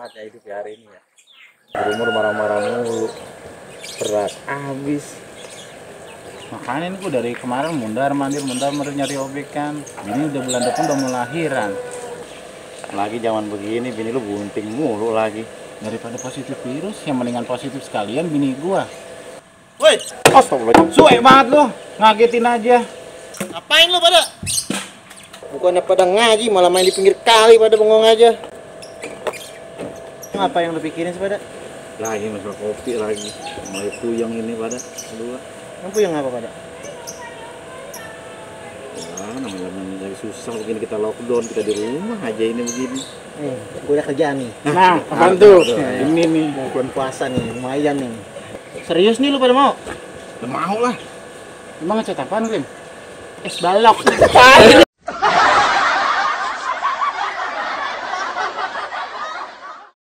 banget ya hidup hari ini ya. Umur marah-marah mulu, berat habis. Makanya ini gue dari kemarin mundar mandir nyari objek kan. Ini udah bulan depan udah mau lahiran. Lagi zaman begini bini lu bunting mulu lagi. Daripada positif virus, yang mendingan positif sekalian bini gua. Woi, Astagfirullahaladzim. Suwe banget lu, ngagetin aja. ngapain lu pada? Bukannya pada ngaji, malah main di pinggir kali pada bengong aja. Apa yang lu pikirin sih pada? Lagi masalah kopi lagi. Mulai puyeng ini pada kedua. Yang yang apa pada? Ya, namanya lagi susah begini kita lockdown, kita di rumah aja ini begini. Nih, gue ada kerjaan nih. Nah, apaan tuh? Ini nih. Mau bulan puasa nih, lumayan nih. Serius nih lu pada mau? Udah mau lah. Emang ngecat apaan, Rim? Es balok.